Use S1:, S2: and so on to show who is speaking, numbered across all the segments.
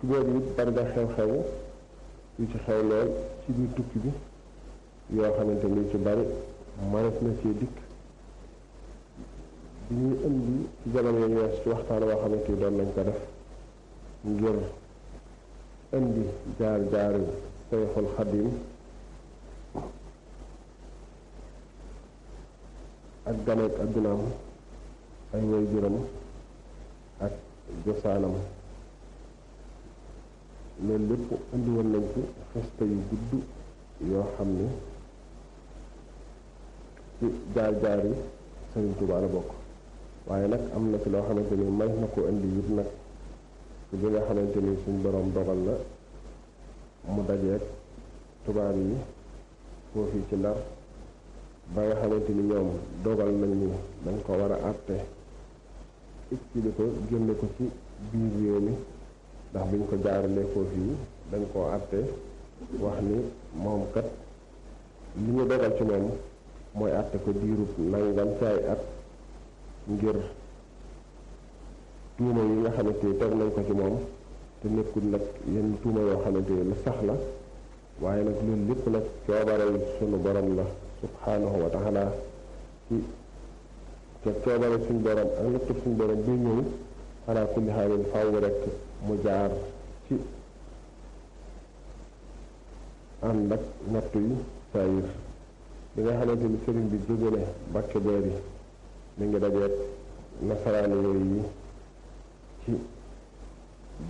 S1: boobu it bari na xew-xew yu ci xew lool ci biir tukki bi yoo xamante ni ci bari mënees na ci dikk bi ñuy indi ci jamono yi wees ci waxtaan woo xamante ni doon nañ ko def ngir indi jaar-jaari Sayxul Xadim ak ganeek addunaam ay waajuram ak josaanam loolu lépp indi woon nañ ci xista yu gudd yoo xam ne ci jaar-jaar yi Sëriñ Tuubaa la bokk waaye nag am na ci loo xamante ni may na ko indi yit nag ci bi nga xamante ni suñ boroom dogal na mu dajeek tubaab yi foofu ci Ndar ba nga xamante ni ñoom dogal nañ ni dañ ko war a àtte expliqué ko génne ko ci biir réew mi ndax biñ ko jaaralee foofu yi dañ koo àtte wax ni moom kat li ñu dogal ci moom mooy àtte ko diirub nangam ci ay at ngir tuuma yi nga xamante ni teg nañ ko ci moom te nekkul nag yenn tuuma yoo xamante ni lu sax la waaye nag loolu lépp nag coobareel sunu borom la subhanahu wa taala ci te coobareel suñu borom ak lépp suñu borom bi ñëw ala kulli xaalin faaw rek mu jaar ci ànd ak nattu yi saayir bi nga xamante ni sëriñ bi jóge ne Mbàkke Bari mi ngi dajeet nasaraani yooyu yi ci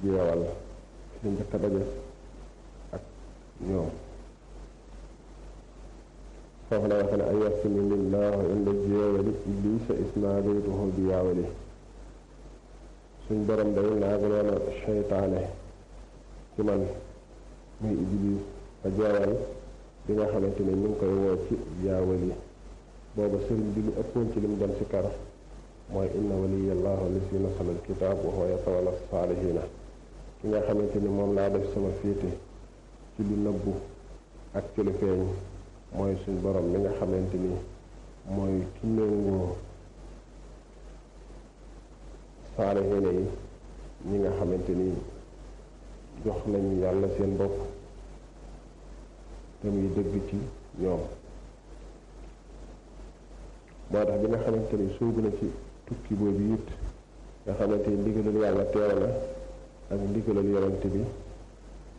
S1: jeewal ci njëkk a daje ak ñoom foofu la waxe ne ay yasini lillahu inda jeewali iblisa isnaadaytuhu bi yaawali suñ borom day naagaloon a seytaane ci man muy iblis a jeewal bi nga xamante ne ñu ngi koy woo ci yaawali booba sëriñ bi lu ëppoon ci lim doon si kar mooy inna waliyallahu lasi nasala alkitab wa huwa yatawalla salihina ki nga xamante ni moom laa def sama féete ci lu nëbbu ak ci lu feeñ mooy suñ borom mi nga xamante ni mooy ki méngoo saalihina yi ñi nga xamante ni jox nañu yàlla seen bopp te muy dëgg ci ñoom moo tax bi nga xamante ni soobu na ci tukki boobu it nga xamante ni ndigalal yàlla teew na ak ndigalal yonent bi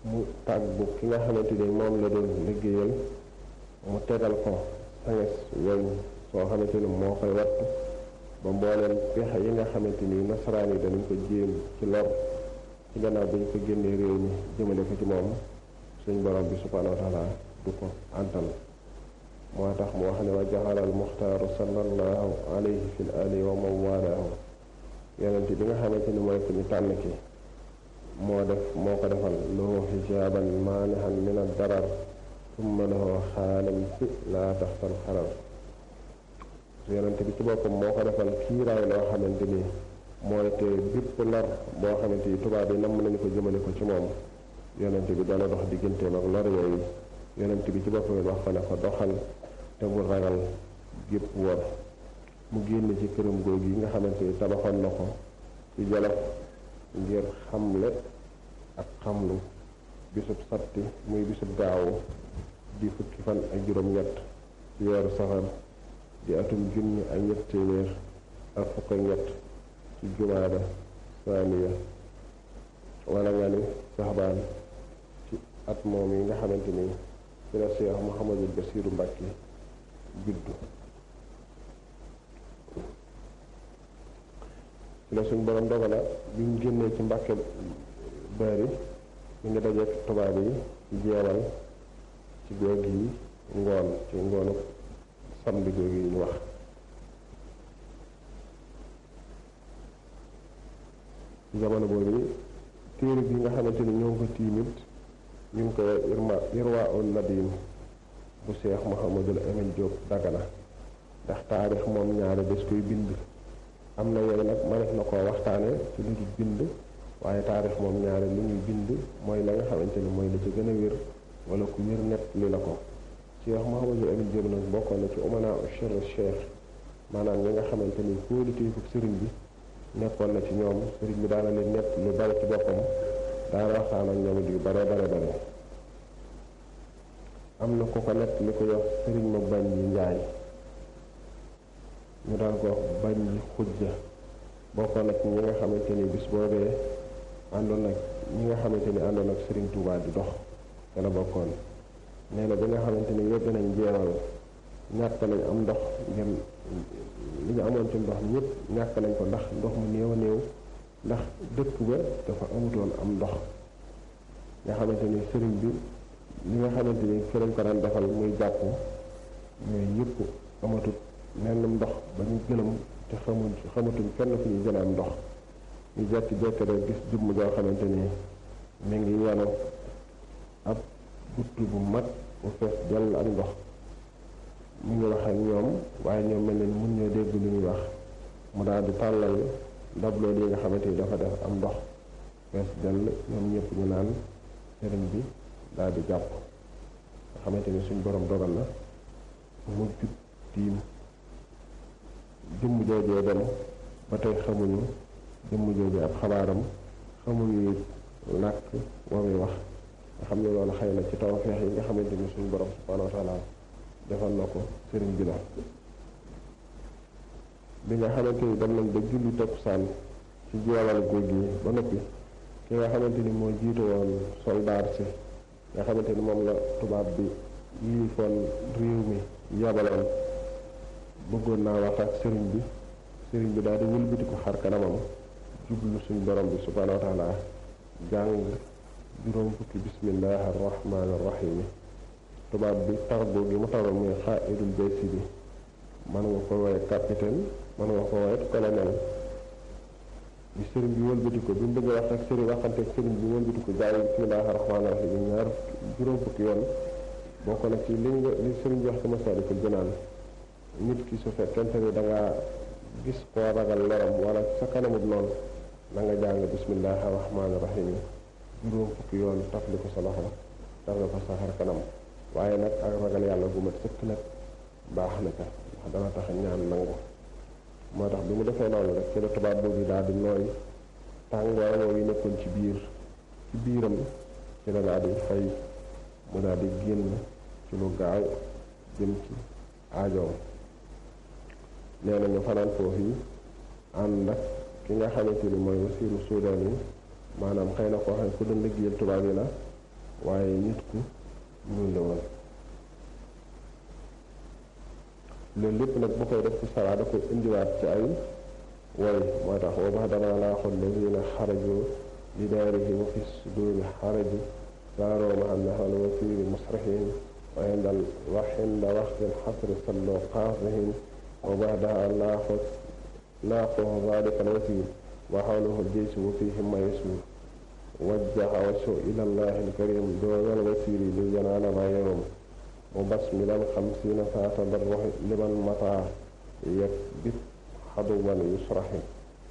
S1: mu tàggu ki nga xamante ni moom la doon liggéeyal mu tegal ko sanges weñ soo xamante ni moo koy wattu ba mbooleem pexe yi nga xamante ni nasaraan yi danañ ko jéem ci lor ci gannaaw bi ñu ko génnee réew mi jëmale ko ci moom suñ borom bi subhanahu wa taala du ko antal moo tax mu wax ne wa jaxala al muxtaaru sallallahu alayhi fi l ali wa man walaahu yonent bi nga xamante ni mooy ku ñu tànn ki moo ko defal lahu xijaaban maanihan min ad darar summa lahu xaalam fi laa taxtal xarar yonent bi ci boppam moo ko defal kiiraay loo xamante ni mooy te bépp lor boo xamante ni tubaab yi namm nañu ko jëmale ko ci moom yonent bi dana dox digganteem ak lor yooyu yonent bi ci boppam wax ko ne ko doxal te bu ragal gépp wor mu génn ci këram googu yi nga xamante ni tabaxoon na ko ci Jolof ngir xamle ak xamlu bisub satti muy bisub gaawu di fukki fan ak juróom-ñett ci weeru safar di atum junni ak ñett téeméer ak fukk ak ñett ci jumaada saaniya wala nga ni saxbaan ci at moom yi nga xamante ni ci la Cheikh Mouhamadul Basiiru Mbàkke juddu ci la suñ borom dogala bi ñu génnee ci Mbàkke Bari ñu ngi dajeek tubaab yi ci jeewal ci góog yi ngoon ci ngoonu samedi góog yi ñu wax jamono boobu téere bi nga xamante ni ñoo ngi ko tiimit ñu ngi koy irwa ul nadim bu Cheikh Mouhamadul Amin Diop Dagana ndax taarix moom ñaari des koy bind am na yooyu nag mënees na koo waxtaane ci lu dul bind waaye taarix moom ñaari lu ñuy bind mooy la nga xamante ni mooy la ci gën a wér wala ku wér net li la ko Cheikh Mouhamadul Amin Diop nag bokkoon na ci umana cher cheikh maanaam ñi nga xamante ni kóoluteefu sëriñ bi nekkoon na ci ñoom sëriñ bi daana leen nett lu bari ci boppam daana waxtaan ak ñoom yu bare am na ku ko nekk li ko yox sëriñ ma bañ yi njaay ñu daan ko bañ yi xujja bokkoon ak ñi nga xamante ni bis boobee àndoon ak ñi nga xamante ni àndoon ak sëriñ Touba di dox te la bokkoon. nee na bi nga xamante ni yegg nañ jeewal ñàkk nañ am ndox ngir li ñu amoon ci ndox ñëpp ñàkk nañ ko ndax ndox mu néew a néew ndax dëkk ba dafa amutoon am ndox nga xamante ni sëriñ bi li nga xamante ni fi lañ ko daan defal muy jàpp yooyu yëpp amatut nenn ndox ba ñu gëlëm te xamatuñ fenn fu ñu jëlee am ndox ñu jekki-jekki rek gis jëmm joo xamante ni mi ngi yanu ab gutt bu mag bu fees dell ak ndox mu ngi wax ak ñoom waaye ñoom mel ni mun ñoo dégg lu ñuy wax mu daal di tàllal ndab loolu yi nga xamante ni dafa def am ndox fees dell ñoom ñëpp ñu naan sëriñ bi daal di jàpp nga xamante ni suñ borom dogal na mu jub tiim jëmm joojee dem ba tey xamuñu jëmm joojee ab xabaaram xamuñu it làkk wa muy wax nga xam ne loolu xëy na ci tawfeex yi nga xamante ni suñu borom subhanahu wa taala defal na ko sëriñ bi la bi nga xamante ni dem nañ ba julli takkusaan ci jeewal góog yi ba noppi ki nga xamante ni moo jiite woon soldaar si nga xamante ni moom la tubaab bi yilifoon réew mi yabaloon bëggoon naa wax ak sëriñ bi daal di wëlbati ko xar kanamam jublu suñ borom bi subhanahu wa taala jàng juróom fukki bismillahi arrahmani arrahim tubaab bi targo gi mu taroon muy xaaidul baysi bi mën nga ko woye capitaine mën nga ko woye colonel bi sëriñ bi wëlbati ko bi mu bëgg wax ak sëriñ waxante ak sëriñ bi wëlbati ko jàng bismillahi arrahmani arrahim ñaar juróom fukki yoon bokk na ci li sëriñ bi wax ci Masaalikul Jinaan nit ki su fekkente ni da nga gis koo ragal loram wala sa kanamut noonu na nga jàng bismillahi rahmaani rahim juróom fukki yoon tafli ko sa loxo daf nga ko sa xar kanam waaye nag ak ragal yàlla gu mat sëkk nag baax na ca ndax dana tax ñaan nangu moo tax bi mu defee loolu rek ci la tubaab boobu daal di nooy tàngoor woowu yi nekkoon ci biiram ci la daal di fay mu daal di génn ci lu gaaw jëm ci aajoom nee na ñu fanaan foofu yi ànd nag ki nga xamante ni mooy wasiiru Suudaan yi maanaam xëy na koo xam ne ku doon liggéeyal tubaab yi la waaye nit ku ñuul la woon loolu lépp nag bu koy def ci saraa da koy indiwaat ci ay way moo tax wa bax danaa laa xol lazina xaraju li daarihi wa fi suduuri xaraju saaroo ma xam ne xal wasiiri musrihin wa xinda waxtil xasri salloo qaasihim wa baxdaha laaquhu zaalika alwasiir wa xawluhu aljeysu wa fiihim ma yasuur wajjaha wajhu ila llahi alkarim doonal wasiiri li yanaala ma yarum mu basmilan xamsiina saa tadarruxi liman mataa yakbit xaduwan yusraxi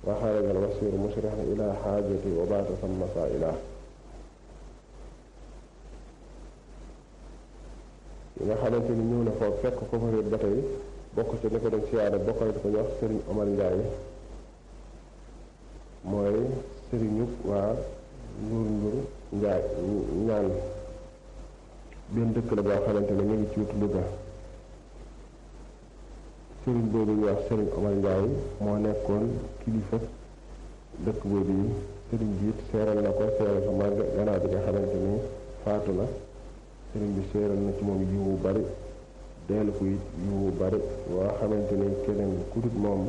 S1: wa xaraja alwasiiru musrixan ila xaajati wa baata samma saa'ila yi nga xamante ni ñëw na foofu fekk ko fa réet ba tey bokk ci ni ko doon siyaare bokk na ko ñu wax sëriñ Omar Njaay mooy sëriñu waa njur njaay ñaan benn dëkk la boo xamante ne ñu ngi ci wetu Louga sëriñ boobu ñu wax sëriñ Omar Njaay moo nekkoon kilifa dëkk boobu yi sëriñ bi it seeral na ko seeral sa màgg gannaaw bi nga xamante ni faatu na sëriñ bi seeral na ci moom yiwu bari dellu ko it yiwu bari waa xamante ni keneen ku dut moom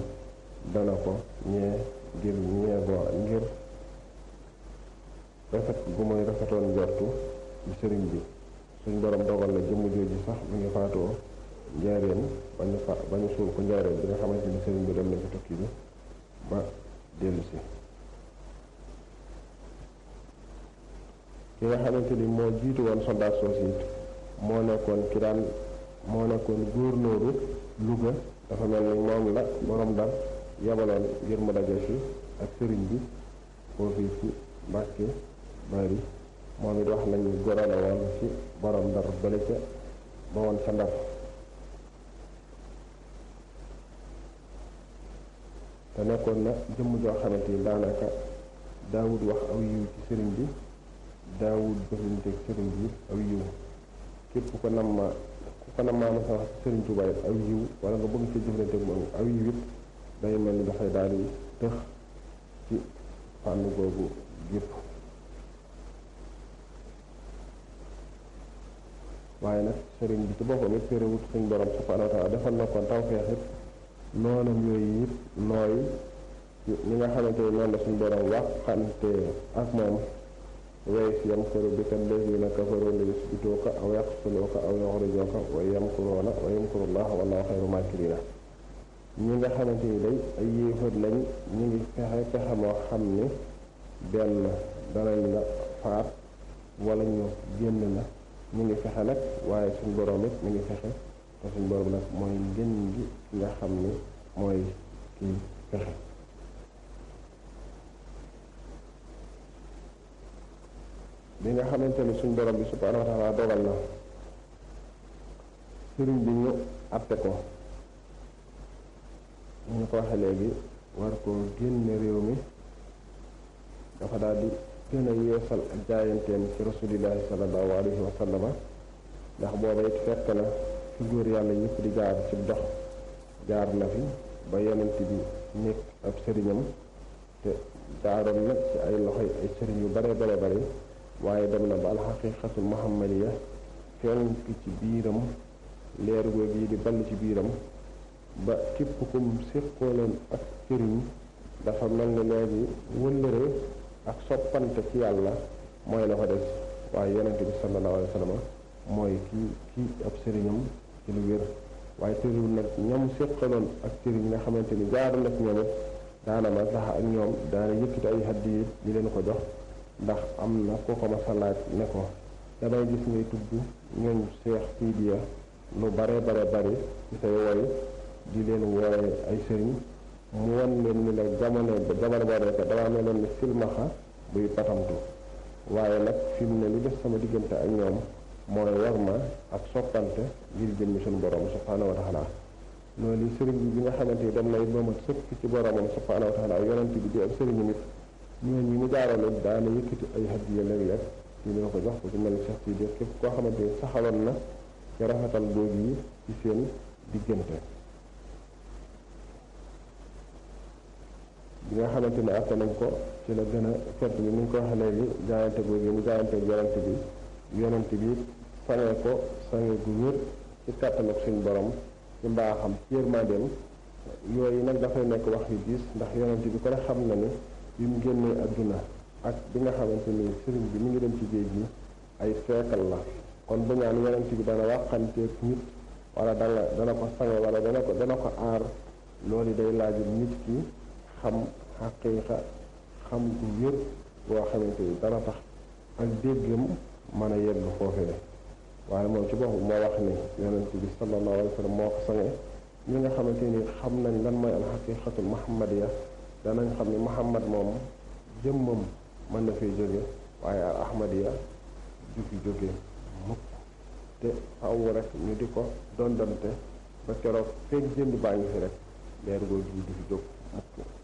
S1: dana ko ngir rafet gu muy rafetoon njortu ci sëriñ bi suñ borom dogal na jëmm jooju sax mu ngi faatoo njaareen ba ñu suul ko njaareen bi nga xamante ni sëriñ bi dem na ci tukki bi ba dellu si ki nga xamante ni moo jiitu woon soldat soos it moo nekkoon gouverneur Louga dafa mel ni moom la borom Ndar yabaloon ngir mu daje si ak sëriñ bi foofu ci Mbàkke Bari moom it wax nañu gorale woon ci borom Ndar bële ca ba woon sa Ndar te nekkoon na jëmm joo xamante ni daanaka daawut wax aw yiw ci sëriñ bi daawul jëflante sëriñ bi aw yiw képp ko namma sa wax sëriñ Tuubaa aw yiw wala nga bëgg ci jëflante moom aw yiw it day mel ni dafay daal di tëx ci fànn googu gépp waaye nag sëriñ bi ci boppam it terewut suñ borom subhaanahu wa taala defal na ko tawfeex it noonam yooyu it nooy ñi nga xamante ni noonu la suñ borom waxante ak moom way si yamkuru bika allaziina kafaru li yusbituuka aw yaqtuluuka aw yuxrijuuka wa yamkuruuna wa yamkurullaahu wallaahu xayru maakiriina ñi nga xamante ni day ay yéefar lañ ñu ngi pexe moo xam ni benn danañ la faat wala ñu génn la ñu ngi fexe nag waaye suñ borom it mi ngi fexe te suñ borom nag mooy ngën gi nga xam ni mooy kii fexe bi nga xamante ni suñ borom bi subhaanahu wa taala dogal na sëriñ bi ñu atte ko ñu ko waxe léegi war ko génne réew mi dafa daal di gën a yeesal ak jaayanteem ci rasulillahi sallallahu alayhi wa sallama ndax booba it fekk na fi góor yàlla yëpp di jaar ci dox jaar na fi ba yonent bi nekk ab sëriñam te jaaroon na ci ay loxoy ay sëriñ yu bare bare bare waaye dem na ba alxaqiqatul muhammadiya feeñ ci biiram leer googu yi di ball ci biiram ba képp kum séqooleen ak sëriñ dafa mel ni léegi wëllëre ak soppante ci yàlla mooy la fa des waaye yonente bi sallallahu alayhi wa sallam mooy kii ab sëriñam ci lu wér waaye tëriwul nag ñam séqaloon ak sëriñ nga xamante ni jaar na ci ñoom it daana ma sax ak ñoom daana yëkkati ay haddiya di leen ko jox ndax am na koo ko ma sa laaj ne ko damay gis ngay tudd ñooñ seex Sidiya lu bare bari ci say woy di leen wooye ay sëriñ mu won leen ni la jamono boobee ko dama meloon ni silmaxa buy patamtu waaye nag fi mu ne li des sama diggante ak ñoom mooy war ma ak soppante ngir jëmmi suñu borom subhaanahu wa taala loolu sëriñ bi nga xamante ni dem nay mooma sëkk ci boromam subhaanahu wa taala yonent bi di ab sëriñ nit ñooñu ñi mu jaarale daana yëkkati ay hadiya léeg-léeg di leen ko jox ko ci mel ni Cheikh Sidiya képp koo xamante ni saxaloon na ci rafetal googu yi ci seen diggante bi nga xamante ne atte nañ ko ci la gën a fett bi ni ñu ko waxee léegi jaayante googu mu jaayante yonent bi sange ko sange gu wér ci kàttan ak suñ borom ci mbaaxam ci yërmandeem yooyu nag dafay nekk wax yu diis ndax yonent bi ko ne xam na ni bi mu génnee adduna ak bi nga xamante ni sëriñ bi mi ngi dem ci géej gi ay seekal la kon bu ñaan yonent bi dana waxanteeg nit wala dana ko sange wala dana ko aar loolu day laajul nit ki xam xaqiiqa xam gu wér boo xamante ni dana tax ak déggam mën a yegg foofee waaye moom ci boppam moo wax ni yonent bi sallallahu alayhi wa sallam moo ko sange ñi nga xamante ni xam nañ lan mooy al xaqiiqatul muhammadiya danañ xam ni muhammad moom jëmmam mën na fee jóge waaye al ahmadiya du fi jóge mukk te aw rek ñu di ko dondante ba keroog feeg jënd baa ngi fi rek leer googu du fi jóg mukk